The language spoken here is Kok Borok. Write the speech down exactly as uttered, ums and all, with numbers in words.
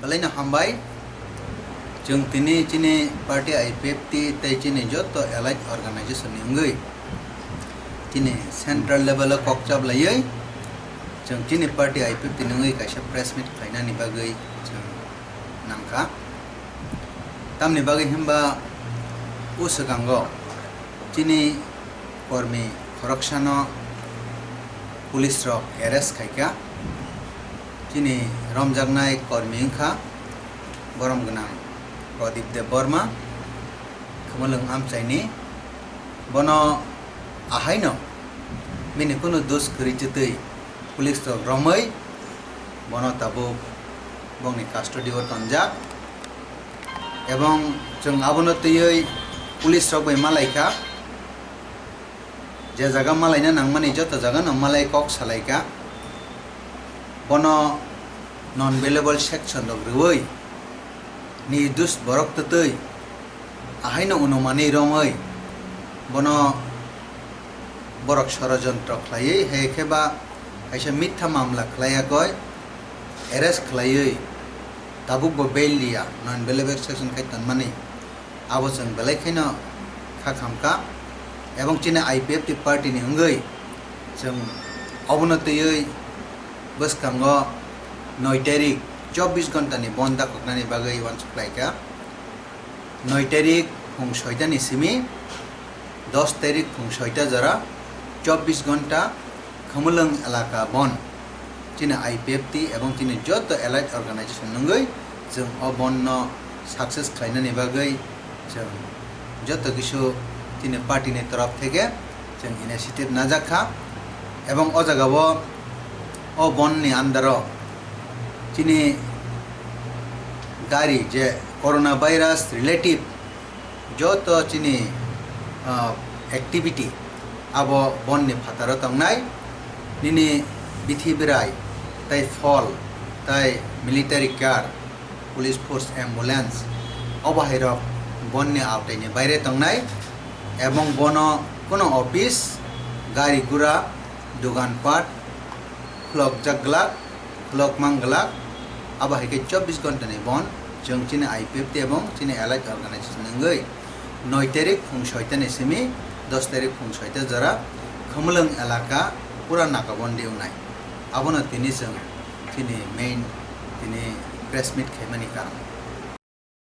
Belai no hambai. Chwng tini chini party I P F T tei chini joto allied organization ni wngwi chini central level o kok chap laiwi chwng chini party I P F T ni wngwi kaisa press meet khlainani bagwi chwng nangkha. Tamni bagwi himba o swkango chini kormi khoroksano police rok arrest khaikha. Chini romjaknai kormi wngkha borom gwnang Pradip Debbarma, Khumulwng amchaini. Bono ahaino bini kunu dos kwrwi chwtwi police rok romwi bono tabuk bongni custody o tonjak. Ebong chwng abono twiwi police rok bai malaikha. Je jaga malaina nangmani joto jagano malai kok salaikha. Bono non bailable section rok rwui nirdos borok twtwi ahaino unumanwi romwi bono borok sorojontro khlaiwi hai khe ba kaisa mitha mamla khlaiyakoi arrest khlaiwi tabukbo bail liya non bailable section khai tonmani. Abo chwng belai kheno kha khamkha. Ebong chini I P F T party ni wngwi chwng obono twiwi bwskango noi tarik chobbish ghonta ni bon dakhoknani bagwi uansuk khlaikha. Noi tarik phung soita ni simi dos tarik phung soita jora chobbish ghonta Khumulwng elaka bon chini I P F T ebong chini joto allied organization nungwi chwng o bon no success khlainani bagwi chwng joto kisu chini party ni torof theke chwng initiative najak kha. Ebong o jaga o, o bon ni under o chini gari je corona virus relative joto chini, ah, activity abo bon ni phataro tongnai. Nini bithi birai tei phol tei military car, police force, ambulance, o bahai rok bon ni aotai ni baire tongnai. Ebong bono kuno office, gari gura, dogan pat khulokjak glak, khulok mang glak. Abo hai khe chobbish ghonta ni bon chwng chini I P F T ebong chini allied organization wngwi noi tarik phung soita ni simi dos tarik phung soita jora Khumulwng elaka pura naka bondi wngnai. Abono tini chwng chini main tini press meet khaimani karon.